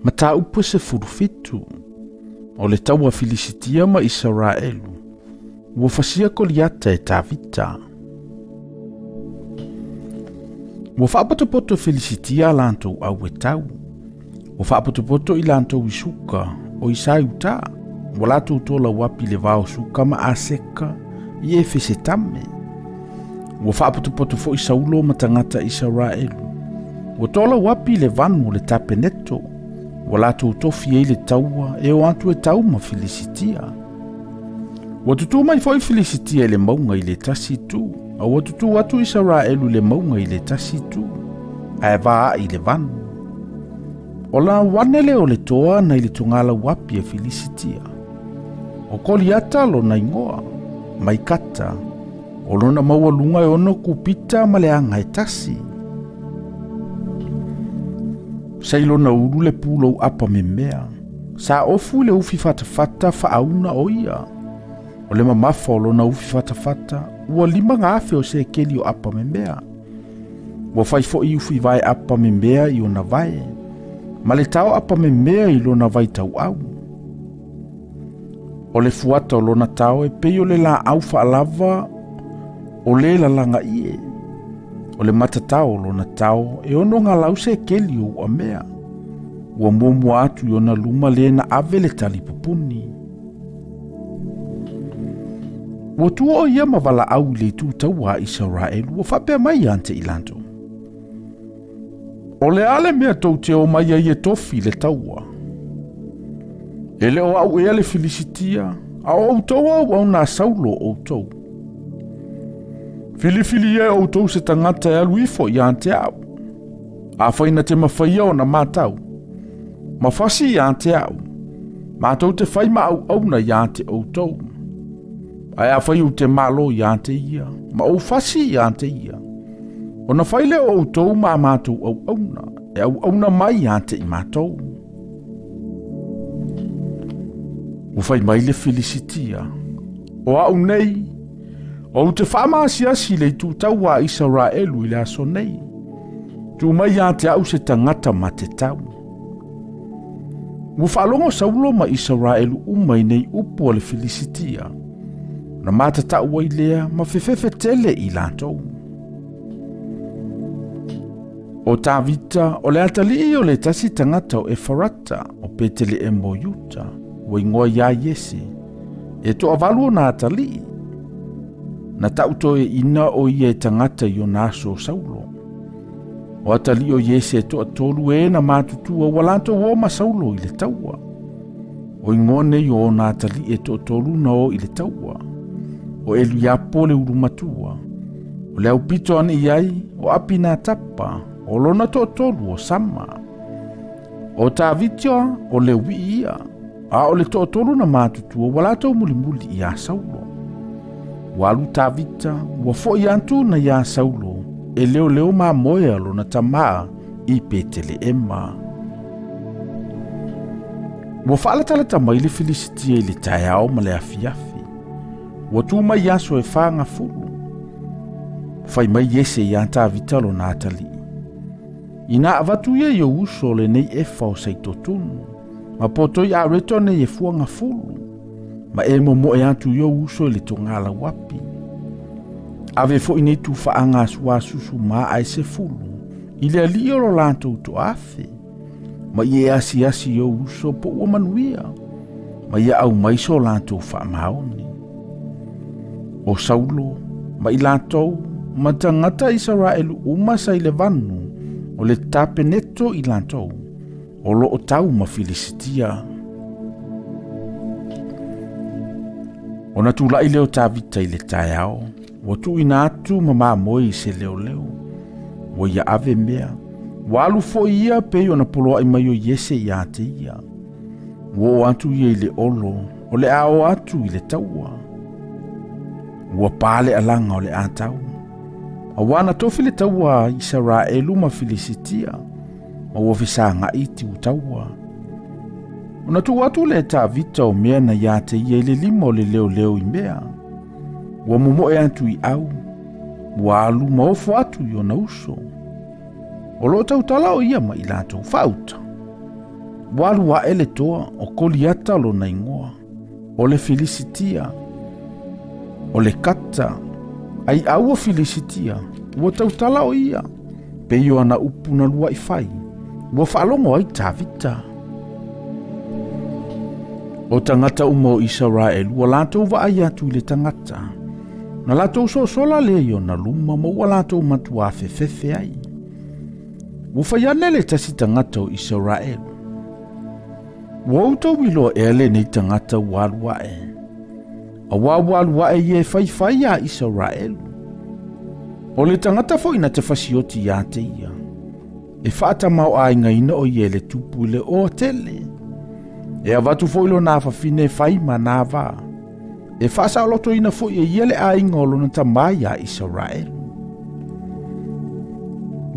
Mataupu e 17, o le taua Filisitia ma Isaraelu, ua fasia Koliata e Tavita. Ua faapotopoto Filisitia a latou au e tau. Ua faapotopoto i latou i Suka, o i Saiuta, ua latou tolau api le vao Suka ma Aseka i Efesetame. Ua faapotopoto foi Saulo ma tagata Isaraelu. Ua tolau api le vanu o le Tapeneto, ua latou tofi ai le taua e o atu e tau ma Filisitia. Ua tutū mai foi Filisitia i le mauga i le tasi itu, a ua tutū atu Isaraelu i le mauga i le tasi itu, ae vaai i le vanu. O la wane lea o le toa nai le togalau api a Filisitia. O Koliata lona igoa, mai Kata, o lona maualuga e 6 kupita ma le aga e tasi. Sa i lona ulu le pulou apa memea, sa ofu i le ufi fatafata faauna o ia. O le mamafa o lona ufi fatafata, ua 5,000 o sekeli o apa memea. Ua fai foi ufi vae apa memea i ona vae, ma le tao apa memea i lona vai tauau. O le fuata o lona tao e pei o le laau faalava o le lalagaie. O le matatao o lona tao e ono galau sekeli o uamea. Ua muamua atu i ona luma le na ave le tali pupuni. Ua tua o ia ma valaau i le itu taua a Isaraelu, ua faapea mai ia te i latou. O le a le mea tou te o mai ai e tofi le taua? E le o au ea le Filisitia, a o outou auauna a Saulo outou. Filifili ia e outou se tagata e alu ifo ia te au. Afai na te mafaia ona matau, ma fasi ia te au, matou te fai ma auauna ia te outou. Ae afai ou te malo ia te ia, ma ou fasi ia te ia, ona fai lea o outou ma a matou auauna, e auauna mai ia te i matou. Ua fai mai le Filisitia, o au nei, ou te faamaasiasi i le itu taua a Isaraelu i le aso nei. Tu mai ia te au se tagata ma te tau. Ua faalogo Saulo ma Isaraelu uma i nei upu a le Filisitia, na matatau ai lea ma fefefe tele i latou. O Tavita, o le atalii o le tasi tagata o Efarata, o Peteleemu o Iuta, ua igoa iā Iese, e toavalu ona atalii. Na tautoeina o ia e tagata i ona aso o Saulo. O atalii o Iese e toatolu e na matutua ua latou o ma Saulo i le taua. O igoa nei o ona atalii e toatolu na o i le taua. O Eliapo le ulumatua. O le aupito ane i ai o Apinatapa, o lona toatolu o Sama. O Tavita o Lewi ia, a o le toatolu na matutua ua latou mulimuli iā Saulo. Ua alu Tavita, ua foʻi atu na iā Saulo e leoleo mamoe a lona tamā i Peteleema. Ua faalatalata mai le Filisitia i le taeao ma le afiafi. Ua tu mai aso e fagafulu. Fai mai Iese iā Tavita lona atalii. Ina avatu ia i ou uso lenei efa o Saitotunu, ma potoi areto nei e fuagafulu, ma e momoe atu i ou uso i le togalauapi. Ave foi nei tufaaga asuasusu ma ae sefulu, i le alii o lo latou toafe, ma i e asiasi i ou uso po ua manuia, ma ia aumai so latou faamaoni. O Saulo ma i latou ma tagata Isaraelu uma sa i le vanu o le tapeneto i latou o lo o tau ma Filisitia. Ona tulai lea o Tavita i le taeao, ua tuuina atu ma mamoe i se leoleo. Ua ia ave mea, ua alu foi ia pei ona poloai mai o Iese ia te ia. Ua oo atu ia i le olo, o le a oo atu i le taua. Ua pa le alaga o le a tau. Auā na tofi le taua a Isaraelu ma Filisitia, ma ua fesagai tiu taua. Ona tuu atu lea e Tavita o mea na ia te ia i le lima o le leoleo i mea. Ua momoe atu i au, ua alu ma ofo atu i ona uso. O lo o tautala o ia ma i latou faauta. Ua alu aʻe le toa o Koliata lona igoa, o le Filisitia, o le Kata, aiau o Filisitia, ua tautala o ia, pei o ana upu na luaʻi fai, ua faalogo ai Tavita. O tagata uma o Isaraelu ua latou vaai atu i le tagata, na latou sosola lea i ona luma ma ua latou matuā fefefe ai. Ua fai ane le tasi tagata o Isaraelu, Ua outou iloa ea lenei tagata ua alu aʻe, auā ua alu aʻe ia e faifai iā Isaraelu. O le tagata foi na te fasioti iā te ia, e faatamaoaigaina o ia e le tupu i le oa tele. E avatu foi lona afafine e fai ma nā vā. E faasaolotoina foi e ia le aiga o lona tamā iā Isaraelu.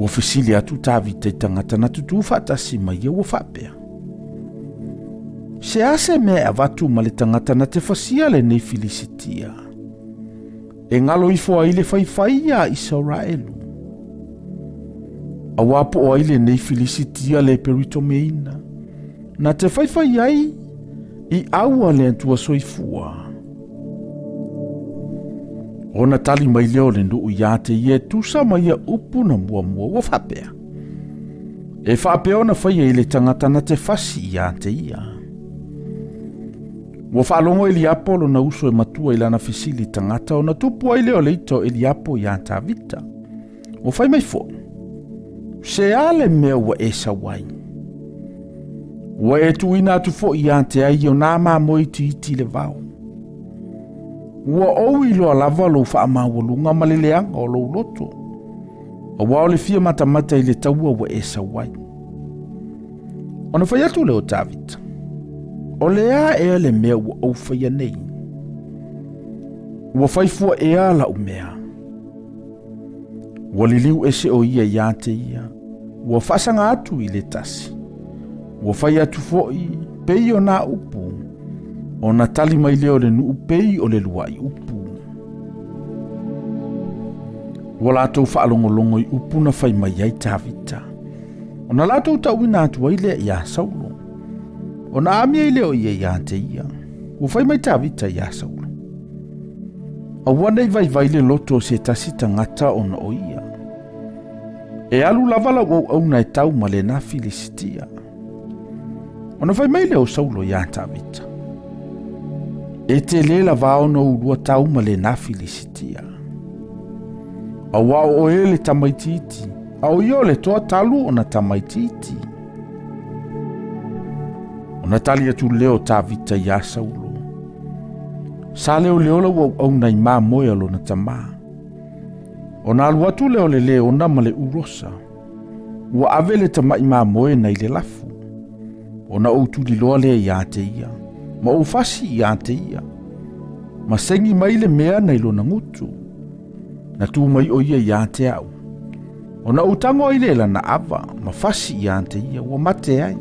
Ua fesili atu Tavita i tagata na tutū faatasi ma ia ua faapea, Se a se mea e avatu ma le tagata na te fasia lenei Filisitia, e galo ifo ai le faifai iā Isaraelu? Auā po o ai lenei Filisitia le Peritomeina, na te faifai ai i au a le Atua soifua. Ona tali mai lea o le nuu iā te ia e tusa ma ia upu na muamua ua faapea. E faapea ona faia i le tagata na te fasi iā te ia. Ua faalogo Eliapo lona uso e matua i lana fesili tagata ona tupu ai lea o le ita o Eliapo iā Tavita. Ua fai mai foi, Se a le mea ua e sau ai? Ua e tuuina atu foi iā te ai o nā mamoe itiiti i le vao. Ua ou iloa lava lou faamaualuga ma le leaga o lou loto, auā o le fia matamata i le taua ua e sau ai. Ona fai atu lea o Tavita, O le a ea le mea ua ou faia nei? Ua fai fua ea lau mea? Ua liliu ese o ia iā te ia, ua faasaga atu i le tasi. Ua fai atu foi, pei o nā upu, ona tali mai lea o le nuu pei o le luaʻi upu. Ua latou faalogologo i upu na fai mai ai Tavita, ona latou tauina atu ai lea iā Saulo. Ona amia ai lea o ia iā te ia. Ua fai mai Tavita iā Saulo, Aua nei vaivai le loto o se tasi tagata ona o ia. E alu lava lau auauna e tau ma lena Filisitia. Ona fai mai lea o Saulo iā Tavita, E te lē lavā ona ulua tau ma lena Filisitia. Auā o oe le tamaitiiti, a o ia o le toa talu ona tamaitiiti. Ona tali atu lea o Tavita iā Saulo, Sa leoleo lau auauna i mamoe a lona tamā. Ona alu atu lea o le leona ma le urosa. Ua ave le tamaʻi mamoe nai le lafu. Ona ou tuliloa lea iā te ia, ma ou fasi iā te ia. Ma segi mai le mea nai lona gutu. Na tu mai o ia iā te au. Ona ou tago ai lea i lana ava, ma fasi iā te ia, ua mate ai.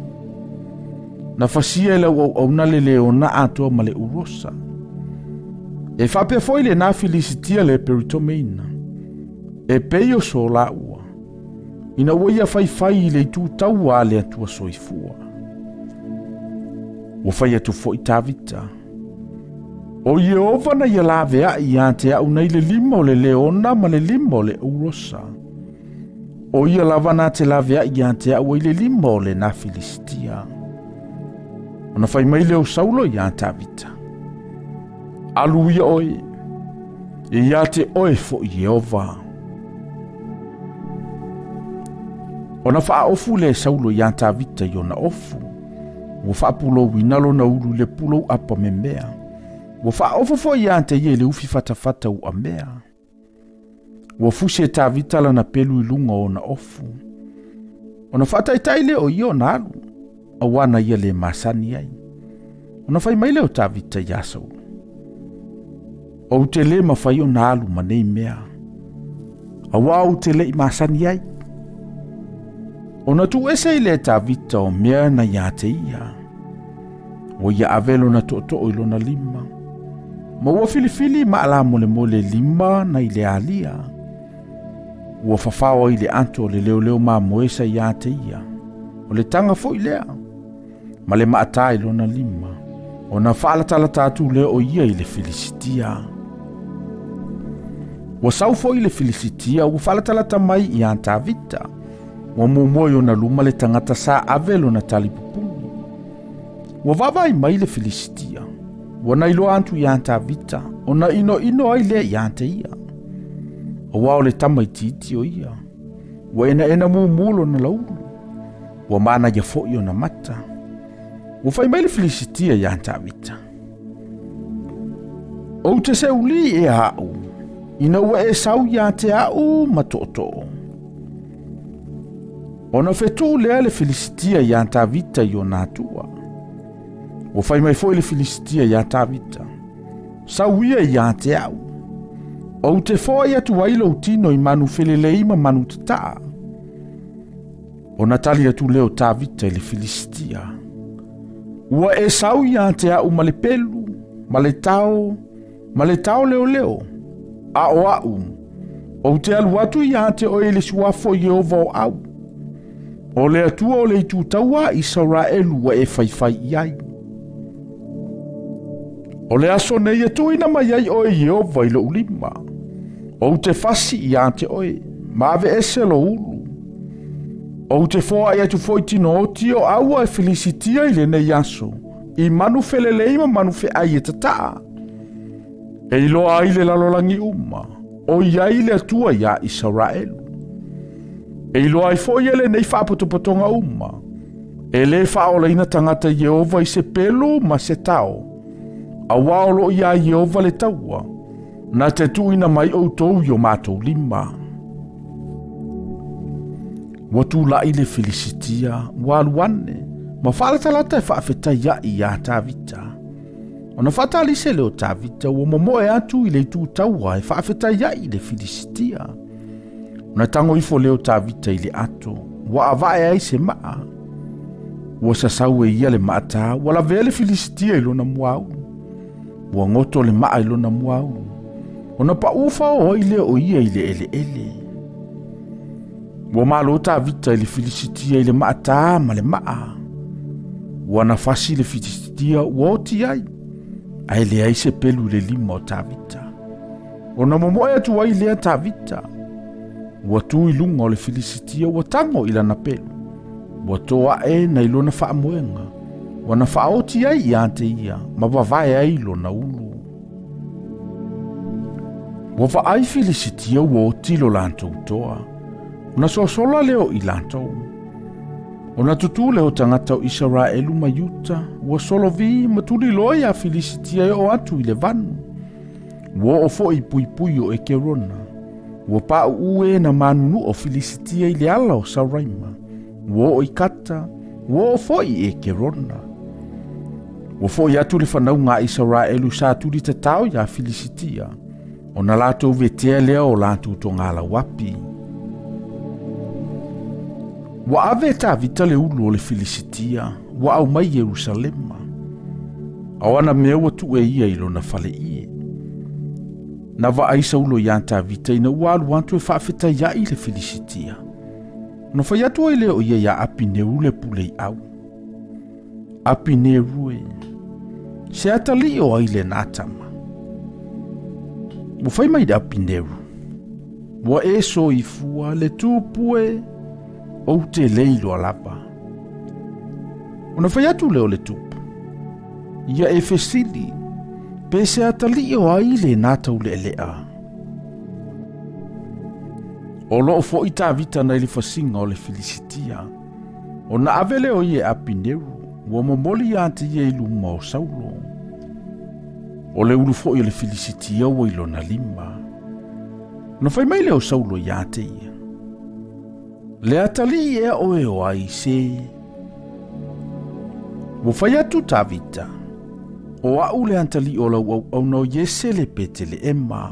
Na fasia e lau auauna le leona atoa ma le urosa. E faapea foi lenā Filisitia le Peritomeina, e pei o so laua, ina ua ia faifai i le itu taua a le Atua soifua. Ua fai atu foi Tavita, O Ieova na ia laveaʻi iā te au nei le lima o le leona ma le lima o le urosa. O ia lava na te laveaʻi iā te au ai le lima o lenā Filisitia. Ona fai mai lea o Saulo iā Tavita, Alu ia oe, e iā te oe foi Ieova. Ona faaofu lea e Saulo iā Tavita i ona ofu, ua faapulouina lona ulu i le pulou apa memea. Ua faaofu foi iā te ia i le ufi fatafata uamea. Ua fusi e Tavita lana pelu i luga o ona ofu. Ona faataitai lea o ia ona alu, auā na ia le masani ai. Ona fai mai lea o Tavita iā Saulo, Ou te lē mafai ona alu ma nei mea, auā ou te leʻi masani ai. Ona tuuese ai lea e Tavita o mea na iā te ia. Ua ia ave lona tootoo i lona lima, ma ua filifili maalamolemole lima nai le alia. Ua fafao ai le ato o le leoleo mamoe sa iā te ia. O le taga foi lea. ma le maata i lona lima, ona faalatalata atu lea o ia i le Filisitia. Ua sau foi le Filisitia ua faalatalata mai iā Tavita, ua muamua i ona luma le tagata sa ave lona talipupuni. Ua vaavaai mai le Filisitia, ua nailoa atu iā Tavita, ona inoino ai lea iā te ia. Auā o le tamaitiiti o ia, ua enaena mumu lona laulu, ua manaia foi ona mata. Ua fai mai le Filisitia iā Tavita, Ou te seulī ea au, ina ua e sau iā te au ma tootoo. Ona fetuʻu lea le Filisitia iā Tavita i ona atua. Ua fai mai foi le Filisitia iā Tavita, Sau ia iā te au. Ou te foai atu ai lou tino i manu felelei ma manu tataa. Ona tali atu lea o Tavita i le Filisitia, Ua e sau iā te au ma le pelu, ma le tao, ma le tao leoleo, a o au, ou te alu atu iā te oe i le suafa o Ieova o au, o le Atua o le itu taua a Isaraelu ua e faifai i ai. O le aso nei e tuuina mai ai oe Ieova i lou lima, ou te fasi iā te oe, ma aveese lou ulu. Ou te foai atu foi tino oti o aua e Filisitia i lenei aso, i manu felelei ma manu feai e tataa. E iloa ai le lalolagi uma, o i ai le Atua iā Isaraelu. E iloa ai foi e lenei faapotopotoga uma, e lē faaolaina tagata Ieova i se pelu ma se tao, auā o loo iā Ieova le taua, na te tuuina mai outou i o matou lima. Ua tulaʻi le Filisitia, ua alu ane, ma faalatalata e faafetaiaʻi iā Tavita. Ona faatalise lea o Tavita ua momoe atu i le itu taua e faafetaiaʻi le Filisitia. Ona tago ifo lea o Tavita i le ato, ua avae ai se maa. Ua sasau e ia le maatā, ua lavea le Filisitia i lona muaulu. Ua goto le maa i lona muaulu. Ona paʻū faoa ai lea o ia i le eleele. Ua malo Tavita i le Filisitia i le maatā ma le maa. Ua nafasi le Filisitia ua oti ai, ae leai se pelu i le lima o Tavita. Ona momoe atu ai lea Tavita. Ua tu i luga o le Filisitia ua tago i lana pelu. Ua to aʻe nai lona faamoega. Ua na faaoti ai iā te ia ma vavae ai lona ulu. Ua vaai Filisitia ua oti lo latou toa. Ona sosola lea o i latou. Ona tutū lea o tagata o Isaraelu ma Iuta, ua solovi ma tuliloa iā Filisitia e oo atu i le vanu. Ua oo foi i puipui o Ekerona. Ua paʻuʻu e na manunua o Filisitia i le ala o Sauraima. Ua oo i Kata, ua oo foi i Ekerona. Ua foi atu le fanauga a Isaraelu sa tuli tatao iā Filisitia, ona latou vetea lea o latou togalauapi. Ua ave e Tavita le ulu o le Filisitia, ua aumai i Ierusalema. A o ana mea ua tuu e ia i lona faleie. Na vaai Saulo iā Tavita ina ua alu atu e faafetaiaʻi le Filisitia. Ona fai atu ai lea o ia iā Apineru le pule iau. Apineru e, se atalii o ai lenā tama? Ua fai mai le Apineru, Ua e soifua le tupu e, ou te le iloa lava. Ona fai atu lea o le tupu, Ia e fesili, pe se atalii o ai lenā taulealea? O loo foi Tavita nai le fasiga o le Filisitia. Ona ave lea o ia e Apineru, ua momoli ia te ia i luma o Saulo. O le ulu foi o le Filisitia ua i lona lima. Ona fai mai lea o Saulo ia te ia, Le atalii ea oe o ai se? Ua fai atu Tavita, O au le atalii o lau auauna o Iese le Peteleema.